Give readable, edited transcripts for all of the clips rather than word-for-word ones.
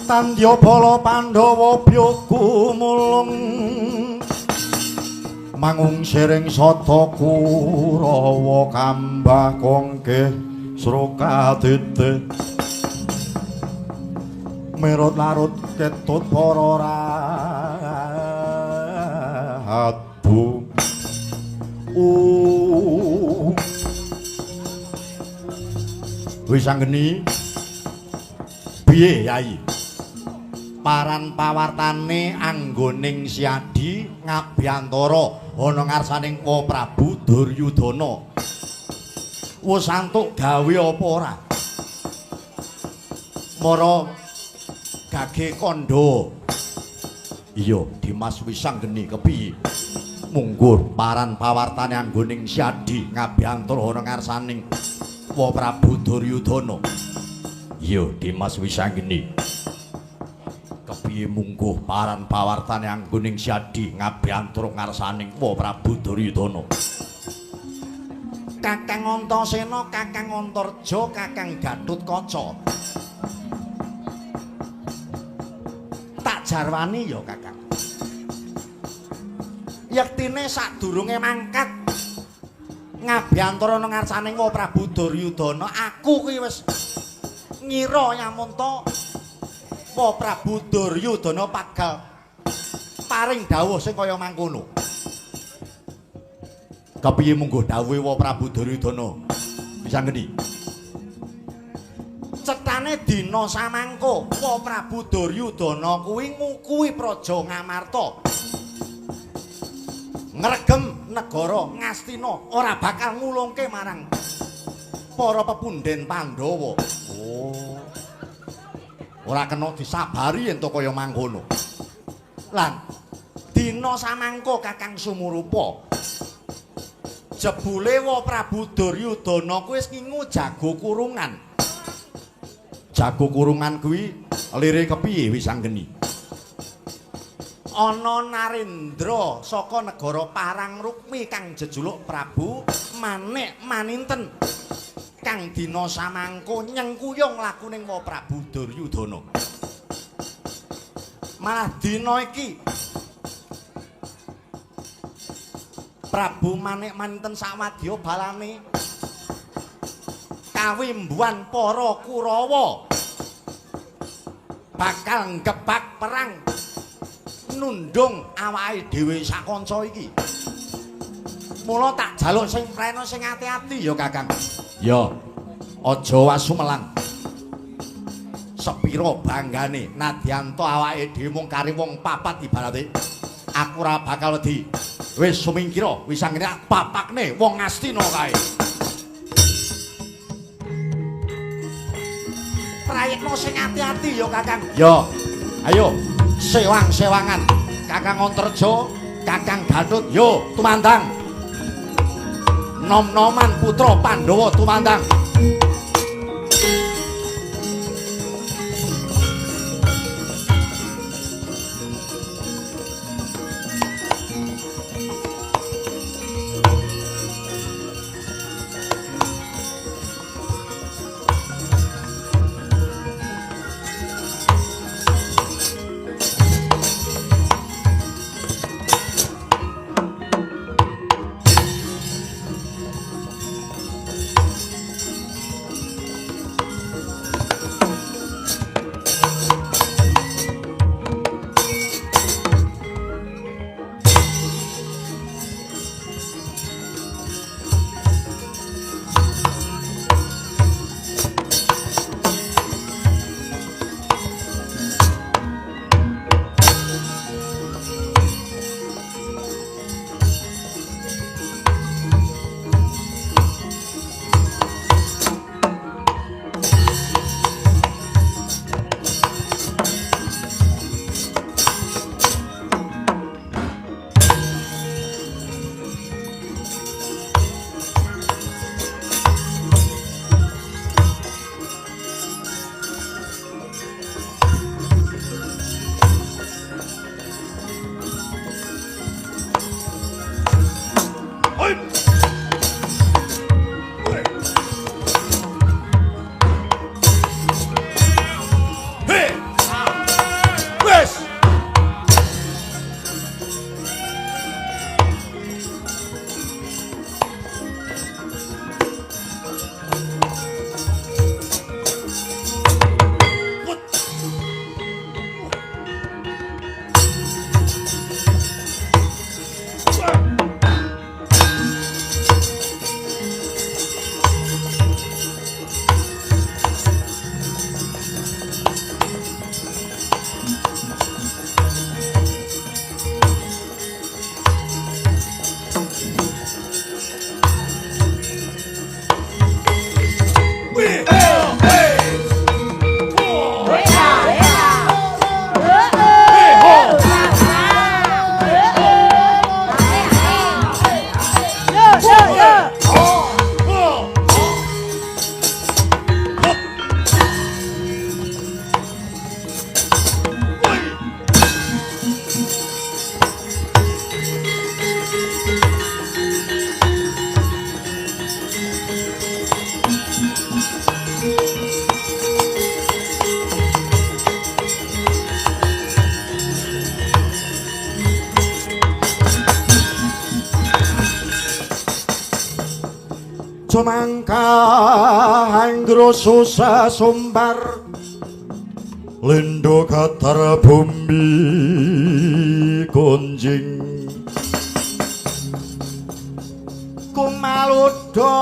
Tandya bala Pandhawa byoku mulung mangung siring sata Kurawa kambah kongke srokatite merot larut ketut para ratu. Wis anggeni piye Yai? Paran pawartane anggoning Siadi ngabyantara ana ngarsaning Wa Prabu Duryudana. Wis antuk gawe apa ora? Mara gage kandha. Iya, Dimas Wisanggeni kepiye? Munggur paran pawartane anggoning Siadi ngabyantara ana ngarsaning Wa Prabu Duryudana. Iya, Dimas Wisanggeni. Kepiye mungguh paran pawartane anggoning Siadi ngabyantara ngarsaning Wa Prabu Duryudana. Kakang Antasena, Kakang Antarja, Kakang Gatotkaca. Tak jarwani ya, Kakang. Yektine sadurunge mangkat ngabyantara ngarsaning Wa Prabu Duryudana, aku kuwi wis ngira yamunta Wa Prabu Duryudana pagal paring dawuh sing kaya mangkono. Kepiye mungguh dawuhe Wa Prabu Duryudana? Bisa ngendi? Cetane dina samangko Wa Prabu Duryudana kuwi ngukuhi praja Ngamarta. Ngregem negara Ngastina ora bakal ngulungke marang para pepunden Pandhawa. Oh. Ora kena disabari yen to kaya mangkono. Lan dina samangko Kakang Sumurupa, jebule Wa Prabu Duryudana kuwi wis ngingu jago kurungan. Jago kurungan kuwi lire kepiye wis anggeni? Ana Narendra saka negara Parangrukmi kang jejuluk Prabu Manik Maninten kang dina samangko nyengkuyung lakuning Wa Prabu Duryudana. Malah dina iki Prabu Manik Maninten sawadya balane kawimbuhan para Kurawa bakal nggebak perang nundung awake dhewe sakanca iki. Mula tak jaluk sing prena sing ati-ati ya Kakang. Ya, aja wasumelang. Sepira banggane nadyan to awake dhewe mung kari wong papat ibarate. Aku ora bakal wedi. Wis sumingkira, wis anggene papakne wong Ngastina kae. Prayitno sing ati-ati ya Kakang. Ya. Ayo sewang-sewangan. Kakang Antarja, Kakang Gatut, yo tumandang. Nom-noman putra Pandhawa tumandang. Jumangkah anggro susah sumbar lindo getar bumi gonjing kumaluda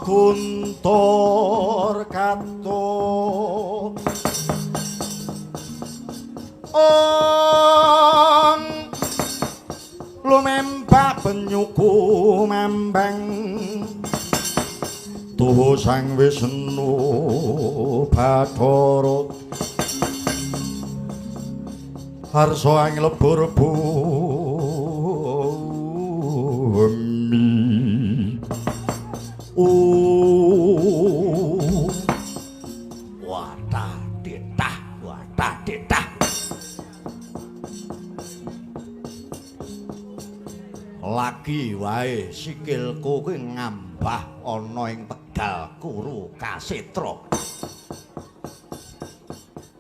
guntur kato ong lumembak penyuku mambang tuhu Sang Wisnu Bathara harsa ing lebur bumi. Watah detah watah detah lagi wae sikilku kuwi ngambah ana ing Tegal Kuru Kasetra.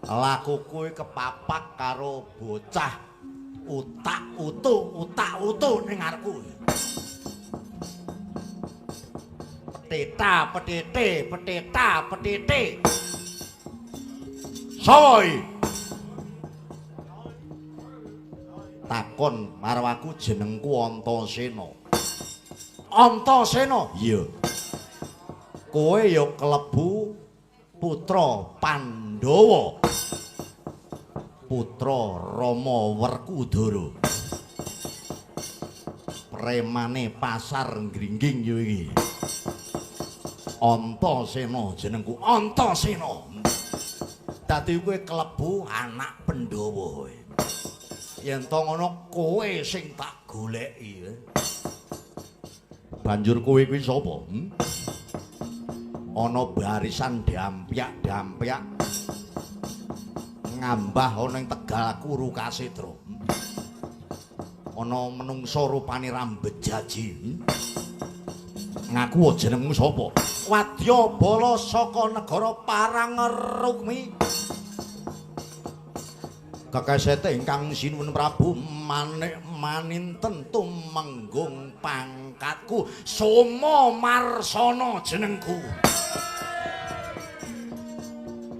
Laku kuwi kepapak karo bocah utak utu ning ngarepku. Peteta petete peteta petete. Sapa iki? Takon marang aku jenengku Antasena. Antasena? Iya. Kowe ya kelebu putra Pandhawa. Putra Rama Werkudara. Premane pasar Ngringging yo iki. Antasena jenengku, Antasena. Dadi kowe kelebu anak Pandhawa. Yen to ngono kowe sing tak goleki. Banjur kowe kuwi sapa? Ana barisan dampyak-dampyak ngambah ana ing Tegal Kuru Kasetra. Ana menungsa rupane rambejaji. Ngaku jenengmu sapa? Wadyabala saka negara Parangrukmi. Kekesete ingkang sinuwun Prabu manik maninten tumenggung pangkatku Soma Marsana jenengku.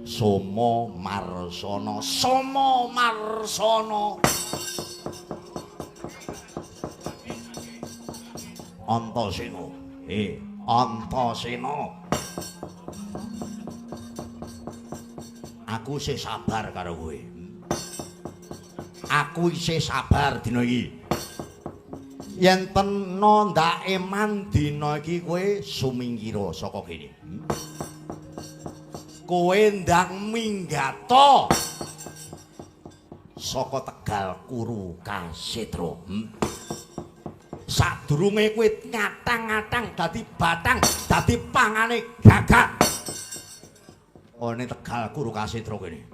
Soma Marsana, Soma Marsana. Antasena, Antasena. Aku isih sabar karo kowe. Aku isih sabar dina iki. Yen tena ndake man dina iki kowe sumingkira saka kene. Kowe ndang minggata saka Tegal Kuru Kasetra. Sadurunge kowe ngatang-ngatang dadi batang, dadi pangane gagak. Ana Tegal Kuru Kasetra kene.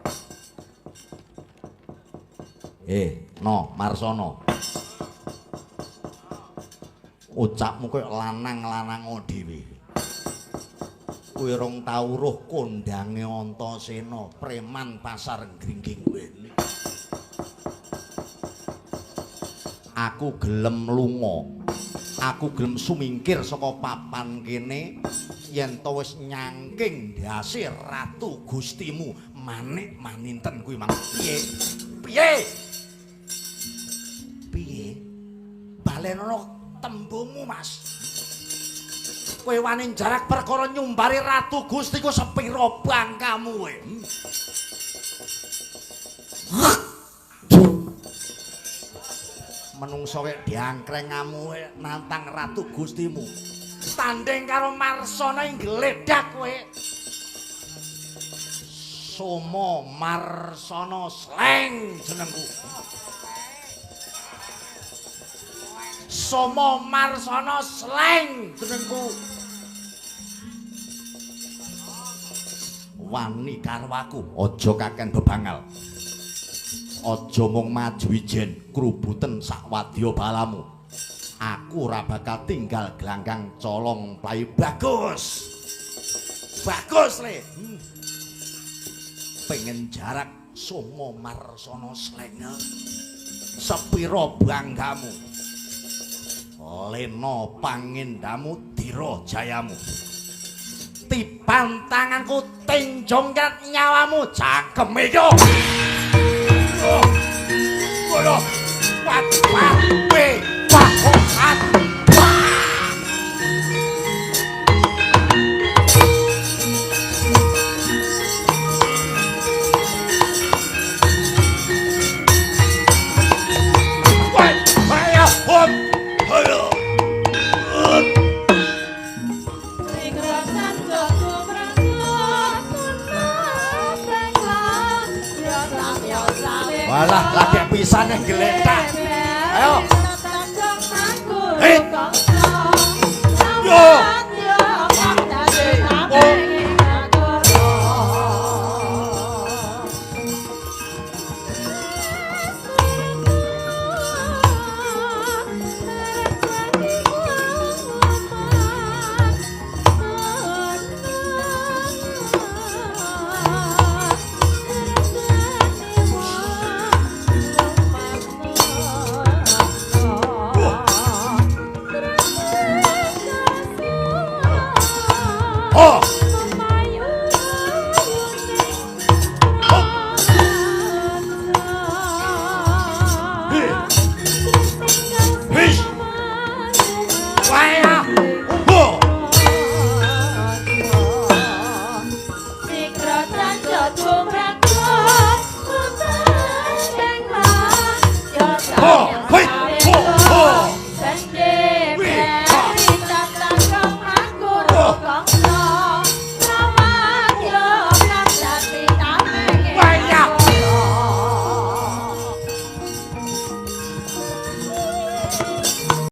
No, Marsana. Ucapmu koyo lanang-lanang dhewe. Kowe rong tau roh kondange Antasena, preman pasar Ngringging kowe. Aku gelem lunga. Aku gelem sumingkir saka papan kene yen to wis nyangking ndase ratu Gustimu manik maninten kuwi mang. Piye? Piye? Piye? Balenono tembungmu, Mas. Kowe wani jarak perkara nyumbari ratu Gustiku sepira bangkamu kowe? Menungso kek diangkreng ngamu nantang ratu Gustimu. Tanding karo Marsana ing gledak kowe. Soma Marsana Sleng jenengku. Soma Marsana Sleng jenengku. Wani karo aku, aja kaken bebangal. Aja mung maju ijen krubuten sak wadya balamu. Aku ora bakal tinggal glanggang colong playu. Bagus. Bagus le. Pengen jarak Soma Marsana Sleng. Sepira banggamu? Lena pangendamu dira jayamu. Pantanganku tinjong nyawamu cangkeme yo. Oh. Ngono. Wat wat.